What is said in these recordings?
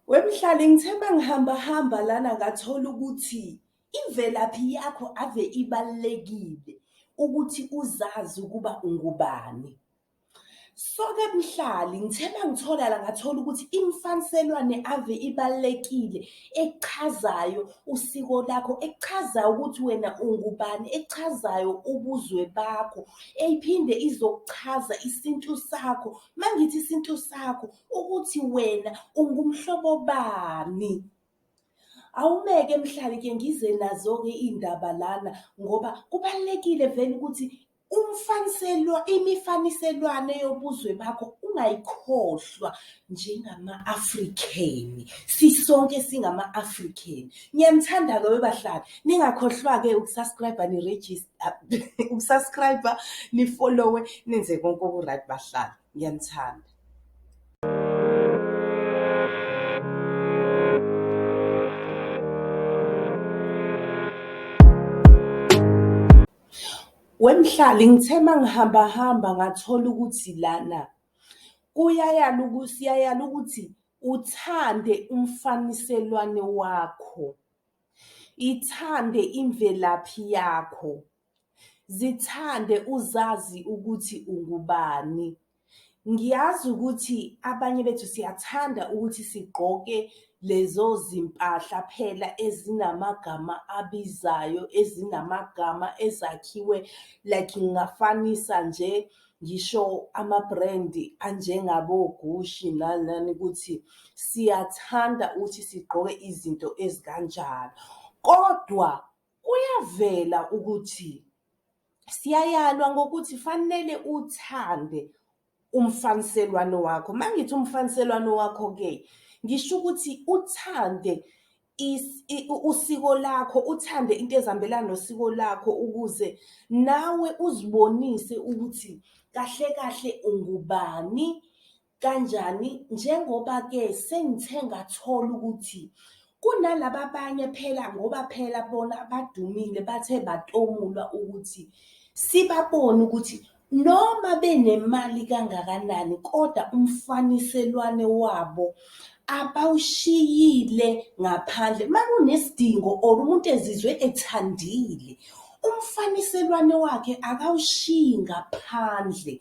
Wemhlali, ngithe uma ngihamba hamba lana ngathola ukuthi imvelaphi yakho ave ibalulekile ukuthi uzazi ukuba ungubani. So-ke mhlali, ngithe uma ngithola la ngathola ukuthi imfaniselwane ave ibalulekile ekuchazayo usiko lakho, ekuchazayo ukuthi wena ungubani, ekuchazayo ubuzwe bakho, eyiphinde izokuchaza isintu sakho. Uma ngithi isintu sakho, ukuthi wena ungumhlobo bani. Awumeke mhlali-ke ngize nazo-ke iy'ndaba lana ngoba kubalulekile vele ukuthi umfaniselwa, imifaniselwane yobuzwe bakho ungayikhohlwa njengama-African. Sisonke singama-African. Ngiyanithanda-ke webahlali. Ningakhohlwa-ke uku-subscribe ni-register, uku-subscribe, ni-follow-e, nenze konke oku-right bahlali. Ngiyanithanda. Wemhlali, ngithe uma ngihamba hamba ngathola ukuthi lana kuyayala siyayala ukuthi uthande umfaniselwane wakho, ithande imvelaphi yakho. Zithande uzazi ukuthi ungubani. Ngiyazi ukuthi abanye bethu siyathanda ukuthi sigqoke lezo zimpahla phela ezinamagama abizayo, ezinamagama ezakhiwe like ngingafanisa nje ngisho ama-brand anjengabo-Gucci nani nani ukuthi siyathanda ukuthi sigqoke izinto ezikanjalo. Kodwa kuyavela ukuthi siyayalwa ngokuthi fanele uthande umfaniselwano wakho. Uma ngithi umfaniselwano wakho-ke, ngisho ukuthi uthande usiko lakho, uthande into ezihambelana nosiko lakho ukuze nawe uzibonise ukuthi kahle kahle ungubani, Kanjani? Njengoba-ke sengithe ngathola ukuthi kunalaba abanye phela ngoba phela bona badumile bathe batomulwa ukuthi sibabone ukuthi noma benemali kangakanani kodwa umfaniselwane wabo abawushiyile ngaphandle. Uma kunesidingo or umuntu ezizwe ethandile, umfaniselwane wakhe akawushiyi ngaphandle.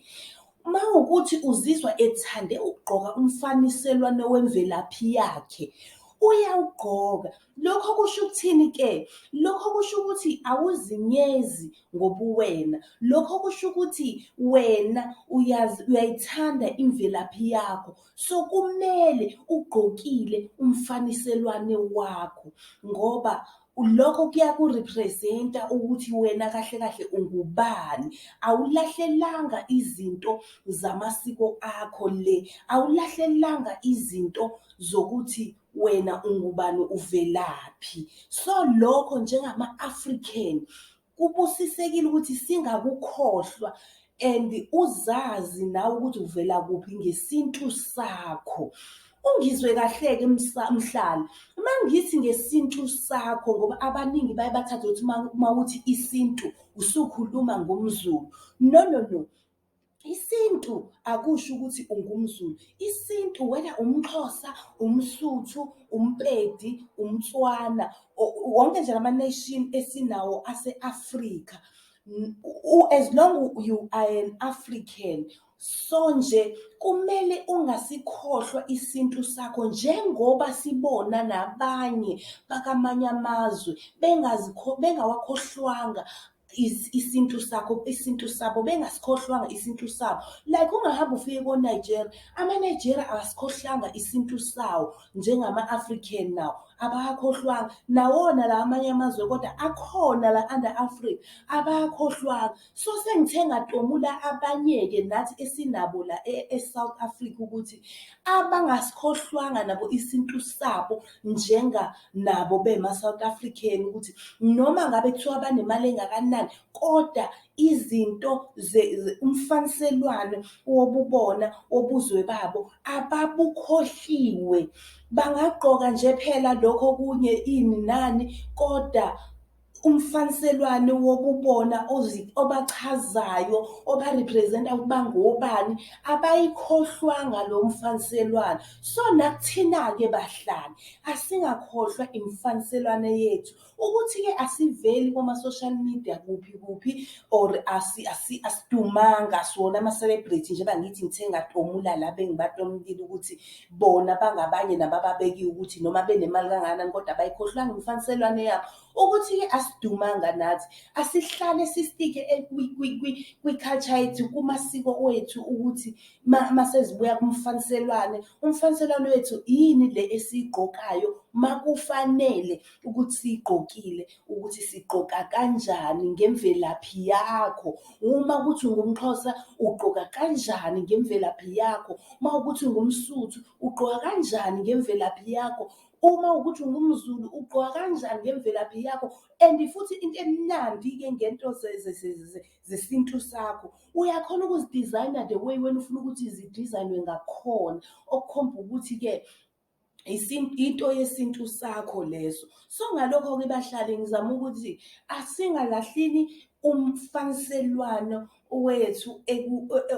Uma kuwukuthi uzizwa ethande ukugqoka umfaniselwano wemvelaphi yakhe, uyawugqoka. Lokho kusho ukuthini-ke? Lokho kusho ukuthi awuzinyezi ngobuwena. Lokho kusho ukuthi wena uyayithanda imvelaphi yakho. So kumele ugqokile umfaniselwane wakho ngoba Lokho kuyaku-represent-a ukuthi wena kahle kahle ungubani. Awulahlelanga izinto zamasiko akho le, awulahlelanga izinto zokuthi wena ungubani uvelaphi. So lokho njengama-African kubusisekile ukuthi singakukhohlwa and uzazi nawe ukuthi uvela kuphi ngesintu sakho. Ungizwe kahle-ke mhlali, uma ngithi ngesintu sakho ngoba abaningi baye bathathe ukuthi uma uthi isintu usukhuluma ngomZulu. No, no, no. Isintu akusho ukuthi ungumZulu. Isintu whether umXhosa, umSuthu, umPedi, umTswana, wonke nje lama-nation esinawo ase-Afrika. As long you are an African, so nje kumele ungasikhohlwa isintu sakho njengoba sibona nabanye bakamanye amazwe bengawakhohlwanga isintu sakho, isintu sabo, bengasikhohlwanga isintu sabo. Like ungahamba ufike ko-Nigeria, ama-Nigeria awasikhohlanga isintu sawo njengama-African nawo, abawakhohlwanga. Nawona la amanye amazwe kodwa akhona la under Africa, abawakhohlwanga. So sengithe ngatomula abanye-ke nathi esinabo la e-South Africa ukuthi abangasikhohlwanga nabo isintu sabo njenga nabo bema-South African ukuthi noma ngabe kuthiwa banemali engakanani kodwa izinto umfaniselwano wobubona wobuzwe babo ababukhohliwe. Bangagqoka nje phela lokho okunye ini nani kodwa Umfaniselwano wobubona obachazayo, oba-represent-a ukuthi bangobani, abayikhohlwanga lo mfaniselwano. So nakuthina-ke bahlali, asingakhohlwa imfaniselwano yethu. Ukuthi-ke asiveli koma-social media kuphi kuphi or asidumanga, asiwona ama-celebrity njengoba ngithi ngithe ngatomula laba engibatomulile ukuthi bona bangabanye nabo ababekiwe ukuthi noma benemali kangakanani kodwa abayikhohlwanga imfaniselwano yabo. Ukuthi-ke asidumanga nathi, asihlale si-stick-e kwi-culture yethu, kumasiko wethu ukuthi masezibuya kumfaniselwane, umfaniselwano wethu yini le esiyigqokayo makufanele ukuthi siyigqokile, ukuthi sigqoka kanjani ngemvelaphi yakho. Uma kuwukuthi ungumXhosa ugqoka kanjani ngemvelaphi yakho, uma kuwukuthi ungumSuthu ugqoka kanjani ngemvelaphi yakho. Uma kuwukuthi ungumZulu ugqoka kanjani ngemvelaphi yakho and futhi into emnandi-ke ngento zesintu sakho, uyakhona ukuzi-design-a the way wena ufuna ukuthi zi-design-we ngakhona. Okukhomba ukuthi-ke into yesintu sakho leso. So ngalokho-ke bahlali ngizama ukuthi asingalahlini umfaniselwano wethu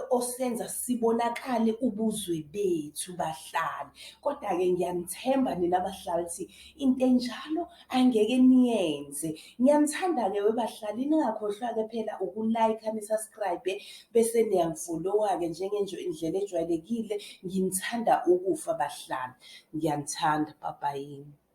osenza sibonakale ubuzwe bethu bahlali. Kodwa-ke ngiyanithemba nina bahlali ukuthi into enjalo angeke niyenze. Ngiyanithanda-ke webahlali, ningakhohlwa-ke phela uku-like-a ni-subscribe-e bese niyangi-follow-a-ke njengendlela ejwayelekile. Nginithanda ukufa bahlali, ngiyanithanda. Bye bye.